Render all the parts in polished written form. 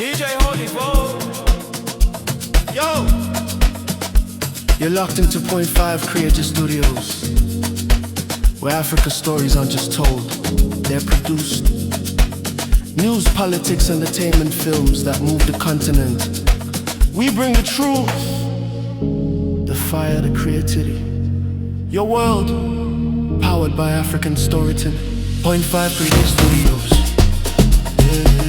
DJ Holy Vo. Yo! You're locked into Point 5 Creative Studios, where Africa stories aren't just told, they're produced. News, politics, entertainment films that move the continent. We bring the truth, the fire, the creativity. Your world, powered by African storytelling. Point 5 Creative Studios. Yeah.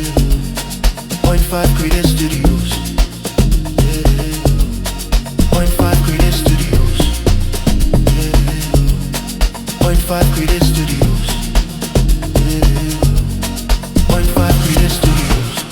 Point 5 Creative Studios. Yeah. Point 5 Creative Studios. Yeah. Point 5 Creative Studios. Yeah. Point 5 Creative Studios.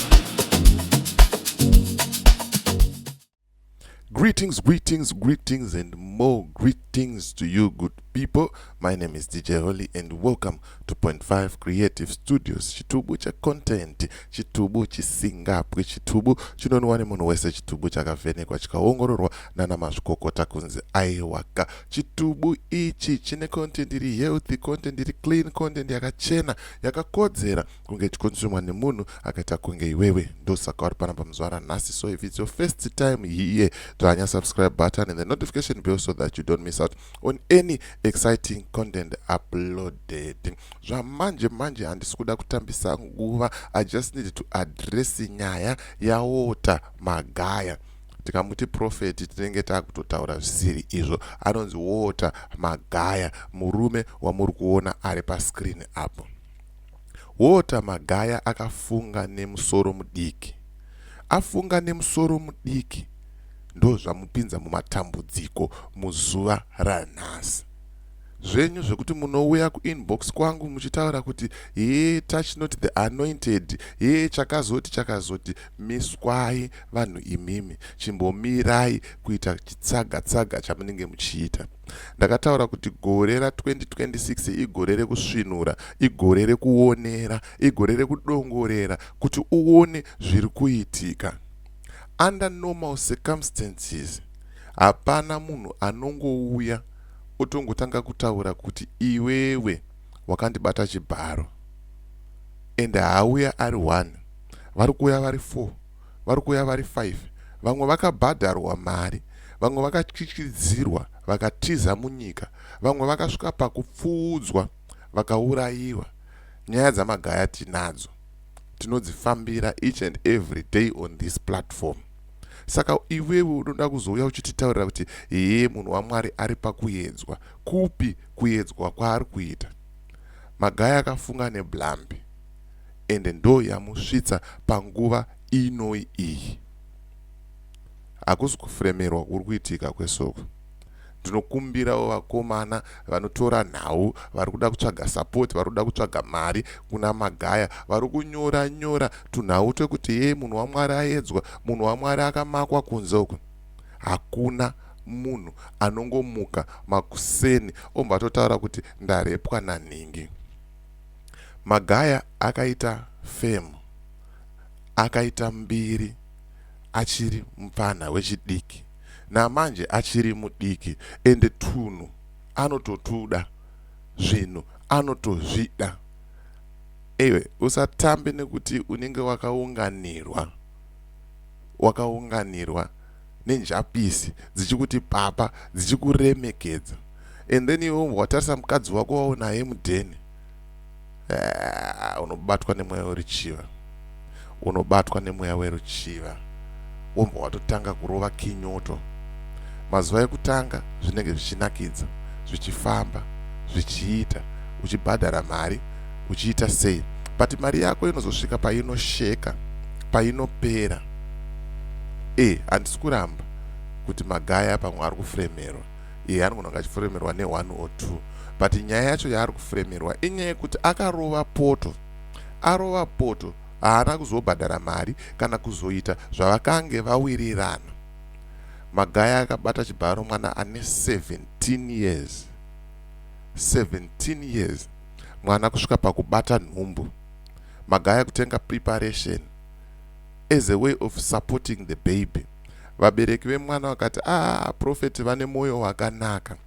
Greetings, greetings, greetings, and more greetings to you, good people. My name is DJ Holly, and welcome to Point 5 Creative Studios. Chitubu checontent, chitubu chisingapwi, chitubu chinonwa nemunhu wese, chitubu chakavhenekwa chikaongororwa nana mazvikokota kunzi aiwaka. Chitubu ichi chine content iri healthy, content iri clean, content yakachena, yakakodzera kunge ichiconsumwa nemunhu akaita kunge iwewe. Ndosaka uri panapa muzuva ranhasi. So if it's your first time here, dzvanya subscribe button and the notification bell so that you don't miss out on any exciting content uploaded. Zvamanje manje handisi kuda kutambisa nguva. I just need to address nyaya yaWalter Magaya. Tikamuti prophet, tinenge taakutotaura zvisiri izvo. Anonzi Walter Magaya, murume wamuri kuona ari pascreen apo. Walter Magaya akafunga nemusoro mudiki. Afunga nemusoro mudiki, ndo zvamupinza mumatambudziko muzuva ranhasi. Zvenyu zvekuti munouya kuinbox kwangu muchitaura kuti "Ye, touch not the anointed, ye, chakazoti chakazoti," miswai vanhu imimi, chimbomirai kuita chitsaga tsaga chamunenge muchiita. Ndakataura kuti gore ra2026 igore rekusvinura, igore rekuonera, igore rekudongorera kuti uone zviri kuitika. Under normal circumstances, hapana munhu anongouya otongotanga kutaura kuti "Iwewe wakandibata chibharo." Ende haauya ari 1, vari kuuya vari 4, vari kuuya vari 5. Vamwe vakabhadharwa mari, vamwe vakatyityiridzirwa vakatiza munyika, vamwe vakasvika pakupfuudzwa vakaurayiwa. Nyaya dzaMagaya tinadzo, tinodzifambira each and every day on this platform. Saka iwewe unoda kuzouya uchititaurira kuti "Heye, munhu waMwari ari pakuedzwa." Kupi kuedzwa kwaari kuita? Magaya akafunga neblambi, ende ndo yamusvitsa panguva inoi iyi. Hakusi kufuremerwa kuri kuitika kwesoko. Ndinokumbirawo vakomana vanotora nhau, vari kuda kutsvaga support, vari kuda kutsvaga mari kuna Magaya, vari kunyora nyora tunhau twekuti "Ye, munhu waMwari aedzwa, munhu waMwari akamakwa kunze uku." Hakuna munhu anongomuka makuseni obva atotaura kuti "Ndarepwa nanhingi." Magaya akaita fame, akaita mbiri achiri mupfana wechidiki. Namanje achiri mudiki, ende tunhu anototuda, zvinhu anotozvida. Iwe usatambe nekuti unenge wakaunganirwa, wakaunganirwa nenjapisi dzichikuti papa, dzichikuremekedza, and then iwe watarisa mukadzi wako waunaye mudheni. Unobatwa nemweya weruchiva, unobatwa nemweya weruchiva, wombwa watotanga kurova kinyoto. Mazuva ekutanga zvinenge zvichinakidza, zvichifamba, zvichiita, uchibhadhara mari, uchiita sei, but mari yako inozosvika painosheka, painopera. Handisi kuramba kuti Magaya pamwe ari kufuremerwa. Anogona kunge achifuremerwa ne1 or 2, but nyaya yacho yaari kufuremerwa inyaya yekuti akarova poto. Arova poto, haana kuzobhadhara mari kana kuzoita zvavakange vawirirana. Magaya akabata chibharo mwana ane 17 years, 17 years mwana, kusvika pakubata nhumbu. Magaya kutenga preparation as a way of supporting the baby. Vabereki vemwana vakati, "Ah, prophet vane mwoyo wakanaka.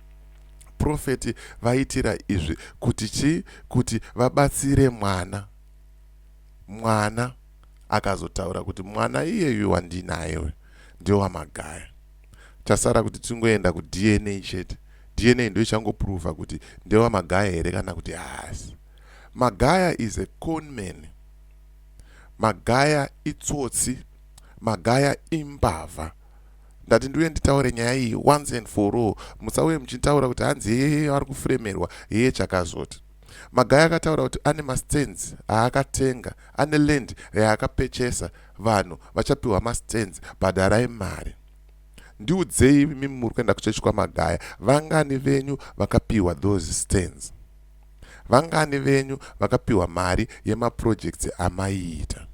Prophet vaitira izvi kuti chii? Kuti vabatsire mwana." Mwana Akazotaura kuti mwana iyeyu wandinaye uyu ndewaMagaya. Chasara kuti tingoenda kuDNA chete. DNA ndo ichangoprova kuti ndewaMagaya here kana kuti haasi. Magaya is a conman. Magaya itsotsi. Magaya imbavha. Ndati ndiuye nditaure nyaya iyi once and for all. Musauye muchitaura kuti hanzi hee vari kufremerwa, hee chakazoti. Magaya akataura kuti ane mastands aakatenga, ane land yaakapechesa, vanhu vachapiwa mastands, bhadharai mari. Ndiudzei imimi muri kuenda kuchechi kwaMagaya, vangani venyu vakapiwa those stands? Vangani venyu vakapiwa mari yemaprojects amaiita?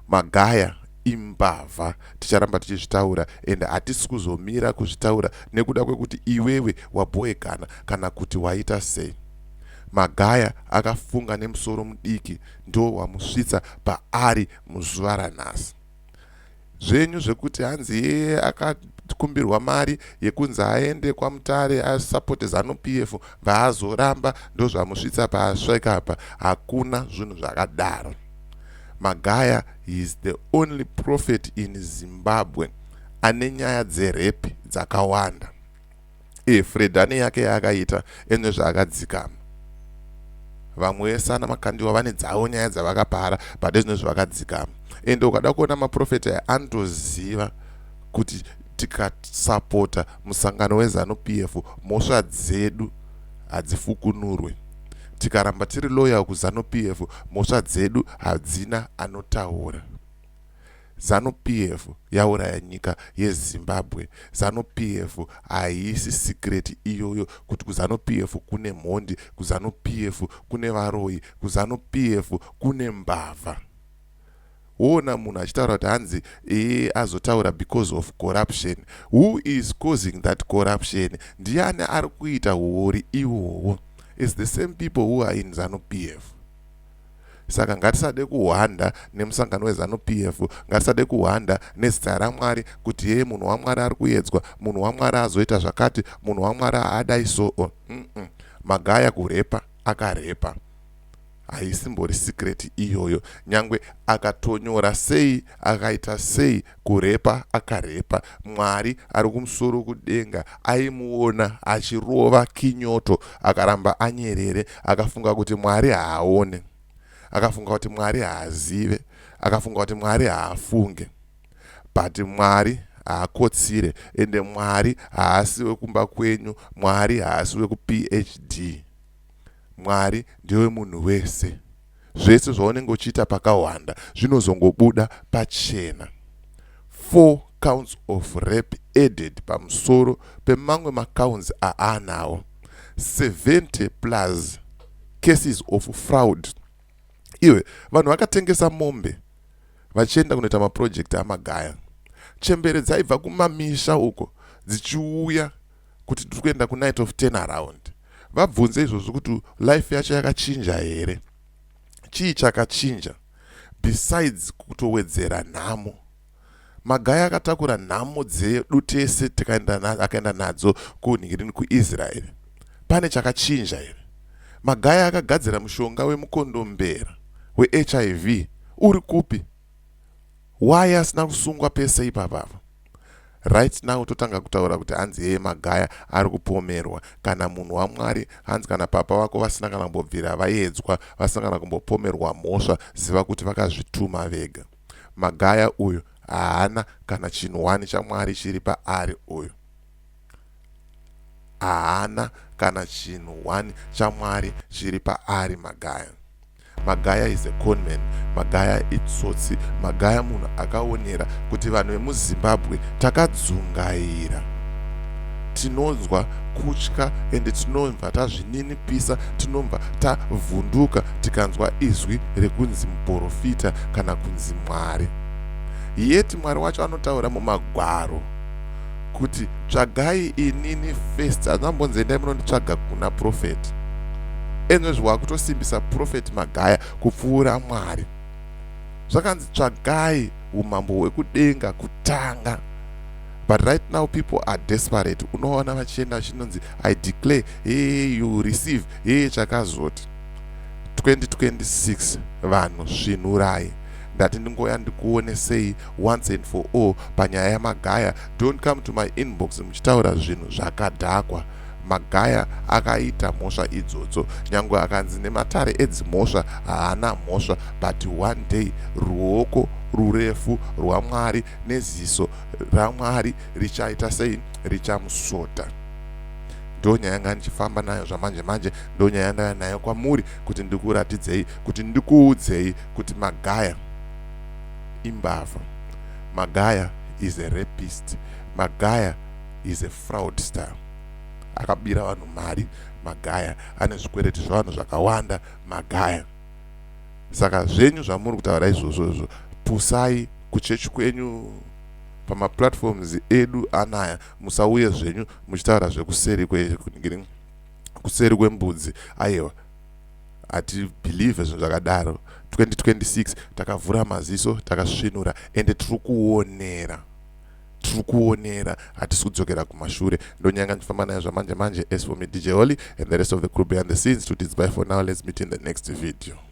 Magaya imbavha, ticharamba tichizvitaura ende hatisi kuzomira kuzvitaura nekuda kwekuti iwewe wabhoekana kana kuti waita sei. Magaya akafunga nemusoro mudiki ndo wamusvitsa paari muzuva ranhasi. Zvenyu zvekuti hanzi yeye akakumbirwa mari yekunzi aende kwaMutare asapote ZANU PF vaazoramba ndozvamusvitsa paasvika apa, hakuna zvinhu zvakadaro. Magaya is the only prophet in Zimbabwe ane nyaya dzerape dzakawanda. Fred ane yake yaakaita ene zvaakadzikama. Vamwe vese ana Makandiwa vane dzavo nyaya dzavakapara, but ezvino zvavakadzikama. Ende ukada kuona maprofeti aya anotoziva kuti tikasapota musangano weZANU PF mhosva dzedu hadzifukunurwe. Tikaramba tiri loyal kuZANU PF mhosva dzedu hadzina anotaura. ZANU PF yauraya nyika yeZimbabwe. ZANU PF haisi secret iyoyo kuti kuZANU PF kune mhondi, kuZANU PF kune varoyi, kuZANU PF kune mbavha. Woona munhu achitaura kuti hanzi iye azotaura because of corruption. Who is causing that corruption? Ndiani ari kuita huori iwowo? It's the same people who are in ZANU PF. Saka ngatisade kuhwanda nemusangano weZANU PF, ngatisade kuhwanda nezita raMwari kuti yeye munhu waMwari ari kuedzwa, munhu waMwari azoita zvakati, munhu waMwari haadai so. Magaya kurepa akarepa, haisimbori secret iyoyo. Nyangwe akatonyora sei, akaita sei, kurepa akarepa. Mwari ari kumusoro kudenga aimuona achirova kinyoto, akaramba anyerere, akafunga kuti Mwari haaone, akafunga kuti Mwari haazive, akafunga kuti Mwari haafunge. But Mwari haakotsire, ende Mwari haasi wekumba kwenyu, Mwari haasi wekuPhD. Mwari ndewe munhu wese. Zvese zvaunenge uchiita pakawanda zvinozongobuda pachena. 4 counts of rape added pamusoro pemamwe macounts aanawo. 70 plus cases of fraud. Iwe, vanhu vakatengesa mombe vachienda kunoita maproject aMagaya. Chembere dzaibva kumamisha uko dzichiuya kuti tiri kuenda kunight of 10 around. Vabvunze izvozvo kuti life yacho yakachinja here? Chii chakachinja besides kutowedzera nhamo? Magaya akatakura nhamo dzedu tese akaenda nadzo kunhingirini kuIsraeri. Pane chakachinja here? Magaya akagadzira mushonga wemukondombera weHIV, uri kupi? Why asina kusungwa pese ipapapa? Right now totanga kutaura kuti hanzi yeye Magaya ari kupomerwa. Kana munhu waMwari, hanzi kana papa vako vasina kana kumbobvira vaedzwa, vasina kana kumbopomerwa mhosva, ziva kuti vakazvituma vega. Magaya uyu haana kana chinhu wani chaMwari chiri paari uyu. Haana kana chinhu wani chaMwari chiri paari Magaya. Magaya is a conman. Magaya itsotsi. Magaya munhu akaonera kuti vanhu vemuZimbabwe takadzungaira. Tinonzwa kutya ende tinobva tazvininipisa, tinobva tavhunduka tikanzwa izwi rekunzi muprofita kana kunzi Mwari. Yeti Mwari wacho anotaura mumagwaro kuti tsvagai inini first, hazvambonzi endai munonditsvaga kuna prophet. Enozvi wakutosimbisa Prophet Magaya kupfuura Mwari. Zvakanzi tsvagai umambo hwekudenga kutanga. But right now people are desperate. Unoona vachienda vachinonzi I declare, hey, you receive, hey, chakazoti. 2026 vanhu svinurai. Ndati ndingoya ndikuonesei once and for all panyaya yaMagaya. Don't come to my inbox muchitaura zvinhu zvakadhakwa. Magaya akaita mhosva idzodzo, nyange akanzi nematare edzimhosva haana mhosva, but one day ruoko rurefu rwaMwari neziso raMwari richaita sei? Richamusota. Ndo nyaya yanga ndichifamba nayo zvamanje manje, ndo nyaya yandauya nayo kwamuri kuti ndikuratidzei, kuti ndikuudzei kuti Magaya imbavha. Magaya is a rapist. Magaya is a fraudster. Akabira vanhu mari. Magaya ane zvikwereti zvevanhu zvakawanda. Magaya, saka zvenyu zvamuri kutaura izvozvo izvo, pusai kuchechi kwenyu. Pamaplatforms edu anaya musauye zvenyu muchitaura zvekuseri kuseri kwembudzi. Aiwa, hatibelieve zvinhu zvakadaro. 2026 takavhura maziso, takasvinura, ende tiri kuonera, tiri kuonera, hatisi kudzokera kumashure. Ndonyanga ndichifamba nayo zvamanje manje. As for me, DJ Holly, and the rest of the crew behind the scenes, to bye for now. Let's meet in the next video.